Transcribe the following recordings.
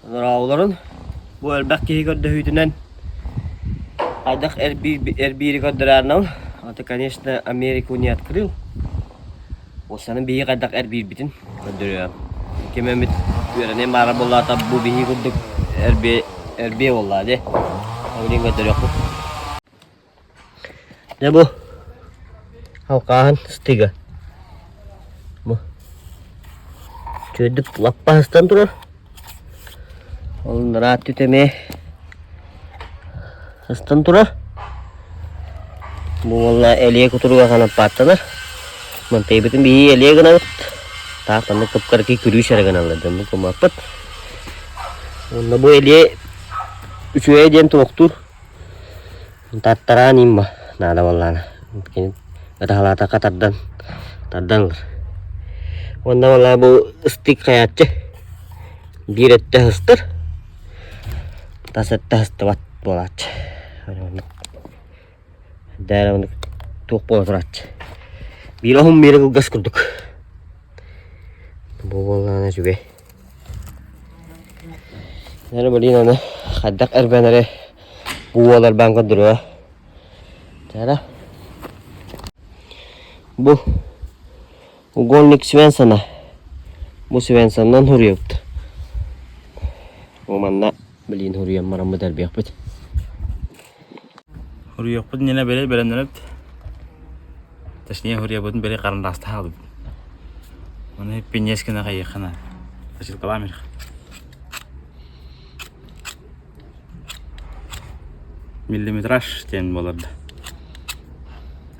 Олороолорун бу элбэх киһи көрдөһүүтүнэн хайдах эрбиири көрдөрөөрнөм. Это, конечно, Америку не открыл. Уоссанын биһи хайдах эрбиирбитин көрдөрүөм. Ким эмит үөрэниэн баара буоллаата бу биһи курдук эрбиэ эрбиэ буоллаа дии. Ол көрдөрүөхпүт. Дьэ бу халхааһын стыга. Бу үчүгэйдик лаппа сыстан турар. Ол ыраат түтэ эмиэ сыстан турар. Бу уонна элиэ кутуруга ханаппааттанар. Мантайбытын биһи элиэ гынабыт. Таах маннык кып-кыракый күрүүс эрэ гыналлар дьоммут гыммаппыт. Уонна бу элиэ үчүгэйэ диэн туохтуур. Тартараан имма наада буоллаҕына кини ытаһалаатахха тардан тардан ылар. Уонна буоллаҕа бу ыстык хайааччы биир өттө сыстар, тас өттө сыстыбат буолааччы. Дээрэ оннук туох буола турааччы. Биир оһум биирэ кылгас курдук. Бу буоллаҕына үчүгэй. Дээрэ блин аны хайдах эрбэнэри Бу уол эрбээн көрдөрүө. Чара. Бу угольник Свенсона. Бу Свенсоннан суруйабыт. Бу манна билин суруйан бараммыт эрбиэхпит. Суруйуохпут иннинэ били бэлэмнэнэбит. Точнее суруйабытын били харандааста хаалбыт. Ону пиньес гына хайыахха наада. Точилкалаам ирэх. Миллиметраж диэн буолар да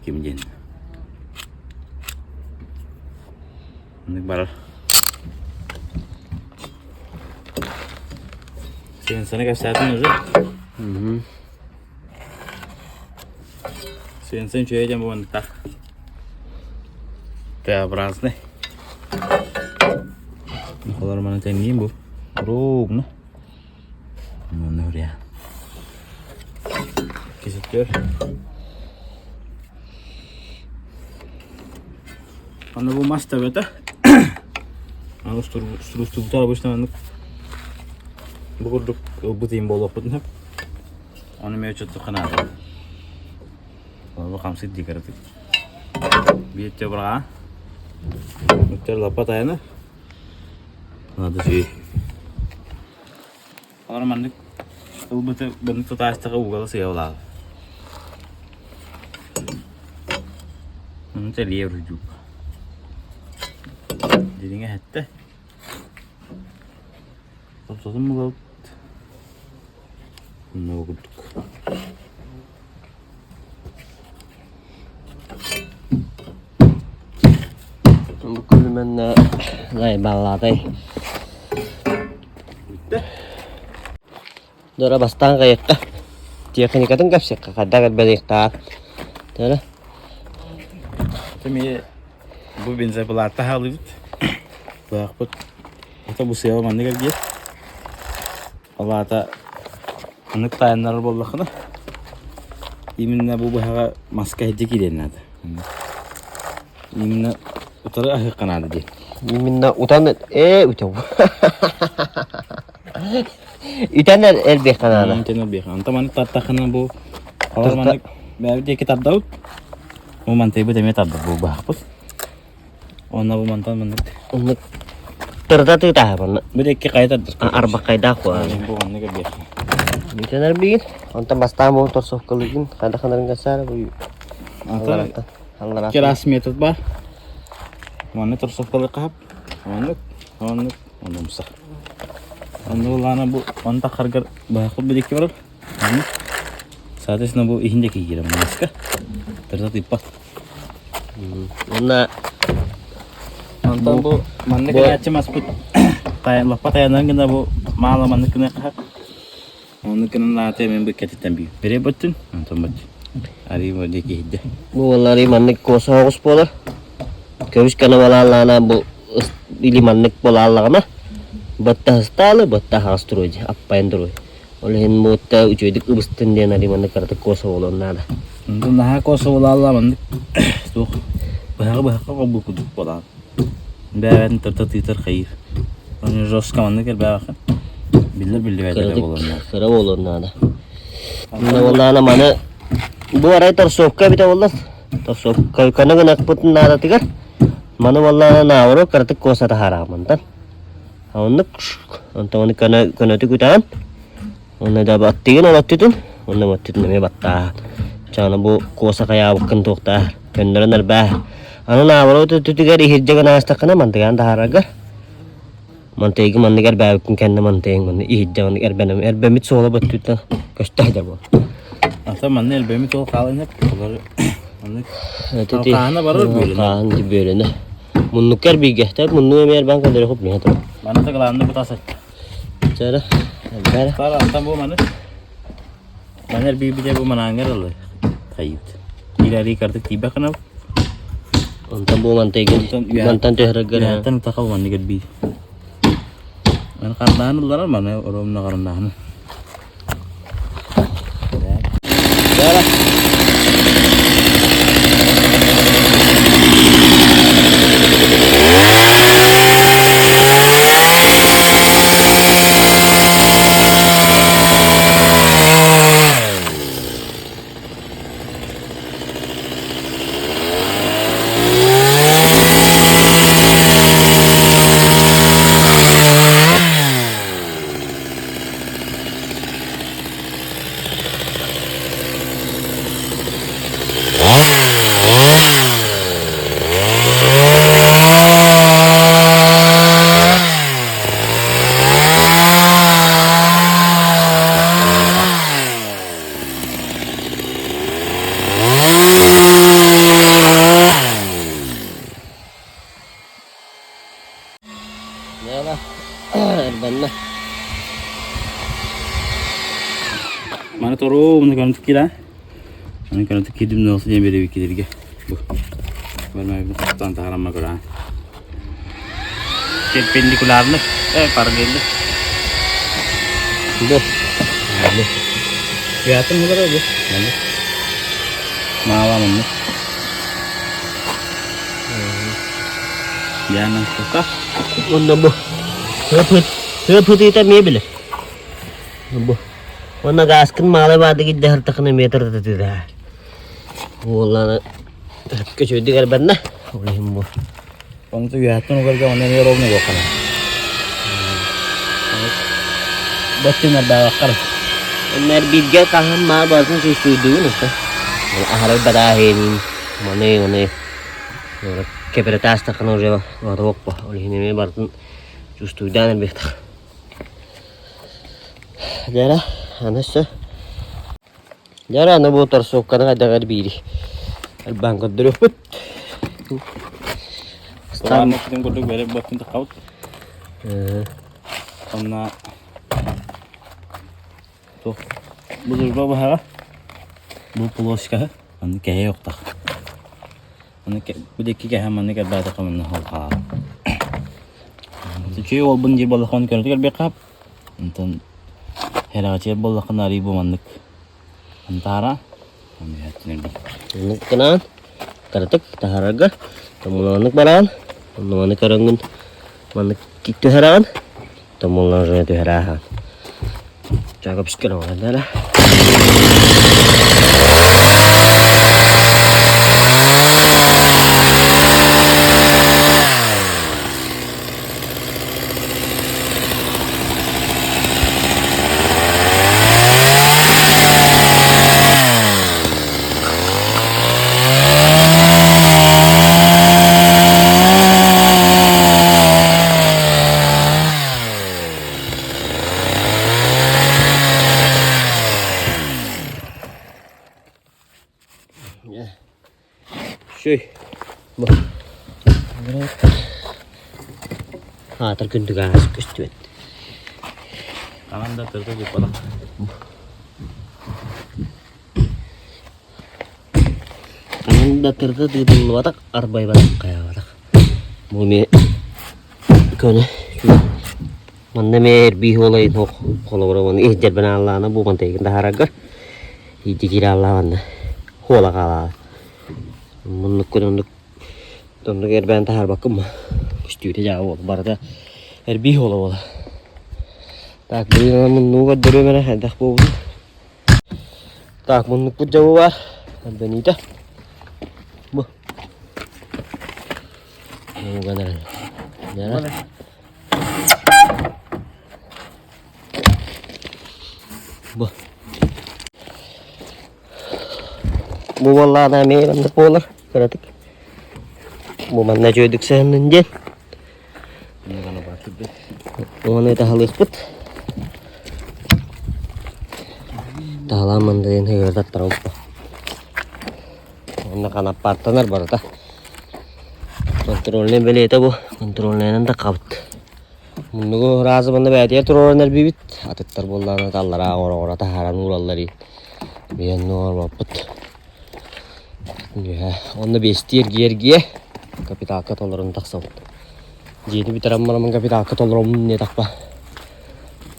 ким диэн Оннук барар. Сенсаны кэпсээтин уже. Сенсен үчүгэй диэн буолбуттаах. Т-образный. Холор маны тэҥниин бу. Ровно. Онно үрэ. Кисеттер. Аны бу мас төбөтө. Аны устурустубутар обычно маннык бу курдук ылбыт иин буолуохпутун сөп. Ону эмиэ учуттукка наада. Бу хамсык дии кыратык. Биир быраҕа. Үктэр лаппа тайана. Надо үчүгэй. Олор маннык ылбыты быны тутаастаҕа уугала сыйалаах. Ону тэлиэ үрдүк. Дириҥэ эһэттэ. Топсотун булабыт. Онно курдук. Бу күлүмэннэ лайбаллаатай. Бүттэ. Дора бастаан кайыкка техникатын кэпсиэххэ хайдах эрбэниэхтээх. Төһө? Эмиэ бу бензопилатта хаалыыбыт. Быһахпыт ата бу сыала маннык эргиэр. Ол аата Маннык таайыннарар буоллаххына, именно бу быһаҕа маска иһирдьэ киириэн наада. Именно утары аһыахха наада диэн. Именно утан ээ үтэ Үтэн элбиэххэ наада. Үтэн элбиэххэ. Онтон маннык тартаххына бу холор маннык бэйэбит диэки тардабыт. Бу мантайбыт эмиэ тардар бу быһахпыт. Уонна бу мантан маннык. Оннук тырда тыытааһы манна. Бу диэки хайа тардар. Арбаккайдаах буолан. Бу маннык элбиэххэ. Бүтэн эрбигин. Онтон бастаан бу торсовкалыгын хайдах ханарын кэсээр бу Ата Керас метод бар. Манны торсовкалы кахап. Оннук, оннук, оннумсах. Онну улаана бу он тахаргар баахпыт бидикки барар. Оннук. Соответственно, бу иһин диэки киирэр маска. Тырда тыыппат. Уонна Онтон бу маннык гынааччы маспыт лаппа тайанан гына бу маала маннык гына хахап. Оннук гынан аата мен бу кэтиттэн бүү. Бере бөттүн, онтон бөттүн. Арыы бу диэки иһидде. Бу буоллар маннык куоса оҕус буолар. Көбүс гына балааллаана бу или маннык буолааллаҕына бытта ыстаалы, бытта аһаҕас туруой дии, аппайан туруой. Ол иһин буутта үчүгэйдик ыбыстын диэн арыы маннык кыратык куоса буолуон наада. Онтон наһаа куоса буолаалла маннык туох быһаҕы быһахха холбуу курдук буолаал. Бэйэбэтин тырта тыытар хайыыр. Жестко маннык элбээҕин. Биллэр биллибэт эрэ буолуон наада. Кыра буолуон наада. Уонна маны бу арай торсуопка эбитэ буолла. Торсуопка көнө гынахпытын наадатыгар маны буоллаана наоборот кыратык куоса таһаарааммынтан. Оннук онтон оны көнө көнөтүк үтэҕин. Онно да баттыгын ол өттүтүн, онно өттүтүн эмиэ баттааһын. Чаана бу куоса хайаабыккын туохтаа көннөрөн эрбээ. Аны наоборот өттүтүгэр иһирдьэ гына аастаххына мантыгаан таһаараргар мантыйгы маннык эрбээбиккин кэннэ мантыйыҥ манны иһирдьэ маннык эрбэнэм эрбэммит суола бөттүттэн көстө да буол. Ата манна эрбэммит ол хаалан олор маннык хаана барар бөлөнө. Хаан бөлөнө. Муннукка эрбигэ. Тэп муннук эмиэ эрбээн кэллэри хоп миһэ турар. Манна тагалаанны бутасат. Чара. Бара. Сара антан бу маны. Маны эрбиибитэ бу манаангар ылы. Хайыт. Илари картык тиийбэх гынабыт. Онтон бу мантайгын мантан төһөргөр. Мантан тахал маннык эрбии. Маны хардаан ылларар маны оромна хардааны. Бара. Эрбэннэ. Маны торуу муну көрөн киирэ. Маны көрөн киирдим нолсы диэн биэрэби киирэргэ. Бу. Бармай тан таһарамма көрөн. Перпендикулярный, параллельный. Бу. Пятым булар бу. Маала манны. Яна сука. Онно бу. Тыа пытыыта эмиэ билэр. Бу. Уонна гааскын маалай баады гидде хартахына метр татыда. Уолланы көчөйдүк эрбэннэ. Ол иһин бу. Онто үөһэттэн угарга онно эмиэ ровно буолхана. Баттын арбаабаккар. Оннар бииргэ хаһан маа барытын чувствуйдугун ата. Аһарар бадааһыйын маны маны кэпэрэтаастаххына уже отуоппа. Ол иһин эмиэ барытын чувствуйдаан эрбиэхтэх. Дьара, аны өссө Дьара аны бу торсуокканы хайдах эрбиири элбээн көрдөрүөхпүт. Стан курдук бэрэ баттын тахабыт. Онна туох бу дружба баһаҕа бу плоскаһы аны кэһэ охтах. Аны бу дикки кэһэ маннык элбээтэ манна холхаа. Үчүгэй уолбун диир буоллахпына көрөтүгэр биэххэ Онтон Хэрэҕэчиэр буоллаххына арыый бу маннык антаара Оннук гынаан кыратык таһаарарга томулааннык бараан оннуганы көрөҥҥүн маннык түһэрэҕин томулаан уже түһэрээһэҕин чаага пүскэн оҥорон Шүй. Бу. Аатыр күндүк аас көстүбэт. Аҕам да тырда туппатах. Анан да тырда тыытыллыбатах, арбайбатах, хайаабатах. Бу эмиэ көнө Манна эмиэ эрбии уолай холобура уонна иһдэрбин ааллаана бу мантайгын таһаараргар иити киирэ ааллаабанна хуола хаалаала муннуккун оннук оннук эрбээн таһаарбаккын ма көстүүтэ дьаа уол барыта Эрбии буола буола. Так, билигин муннугу көрдөрүөм эрэ хайдах буолбутун. Так, муннукпут дьабы бар. Эрбэниитэ. Бу. Муган эрэн. Бу. Бу буоллаҕына эмиэ маннык буолар кыратык. Бу манна үчүгэйдик сыһыннын диэн. Уону таһалыахпыт. Таһалаан мандайын ыгырдаттара уппа. Онно ханаппааттанар барыта. Контрольнай бэлиэтэ бу. Контрольнайынан да хабыт. Муннугу ыраазы манна бэйэтигэр туруоран эрбиибит. Атыттар буоллаҕына таллараа оҥоро-оҥоро таһааран уураллар иин. Биһиэннэ оҥорбоппут. Үөһэ. Онно биэстии эргийэ-эргийэ капиталка толорон тахсабыт. Дьиэни бүтэрэн бараммын капиталка толороммун диэтэхпэ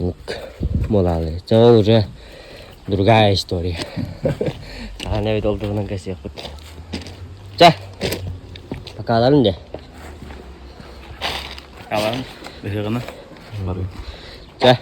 Ук буолаалы. Чэ ол уже другая история. Хаһан эбит ол туһунан кэпсиэхпит. Чэ, покаларын дьэ. Покаларын, ыһыаҕына. Чэ.